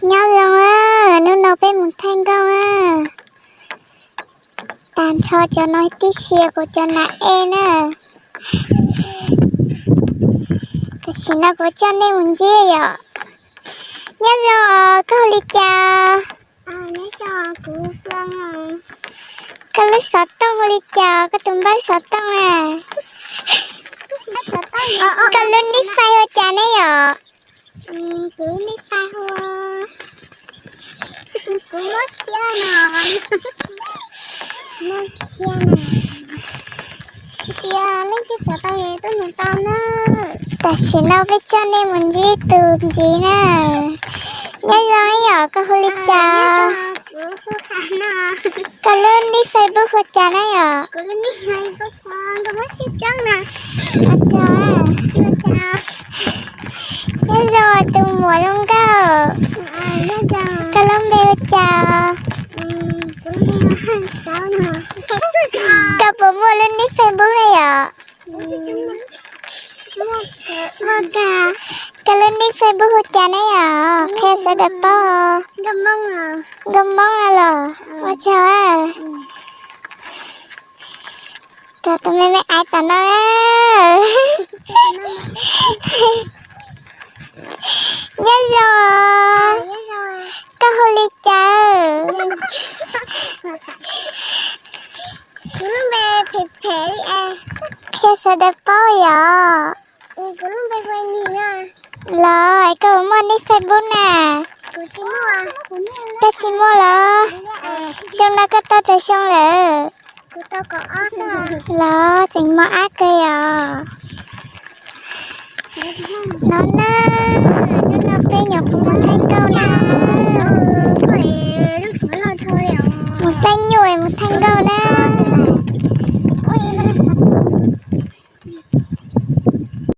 Nyob zoo, hnub no peb mus thaij nkauj na. Tag nrho cov no tib si kuv cov nas ej na. Tam sim no kuv coj nej mus ntsib yom. Nyob zoo, koj hu li cas? Koj lub xov tooj hu li cas, koj tus npawb xov tooj na? Koj lub nick Face hu cas ne yom? Tam sim no peb coj nej mus ntsib tus ntxiv na. Nyob zoo ib yom, koj hu li cas? Koj lub nick Facebook hu cas na yom? Nyob zoo tus muam zoo nkauj. Koj lub npe hu cas? Koj puas muaj lub nick Facebook na yom? Koj lub nick Facebook hu cas na yom? Qhia sawv daws paub. Nkauj Hmoob no los? Ua tsaug. Rau tus me me aiv tom no. Nyob zoo. Koj hu li cas? Qhia sawv daws paub yom. Los koj puas muaj nick Facebook na? Koj tsis muaj los? Xyoo no koj tau tsawg xyoo lawm? Los tseem mos ab kawg yom. No na, hnub no peb nyuam qhuav mus thaij nkauj na. Mus saib nyuj es mus thaij nkauj na.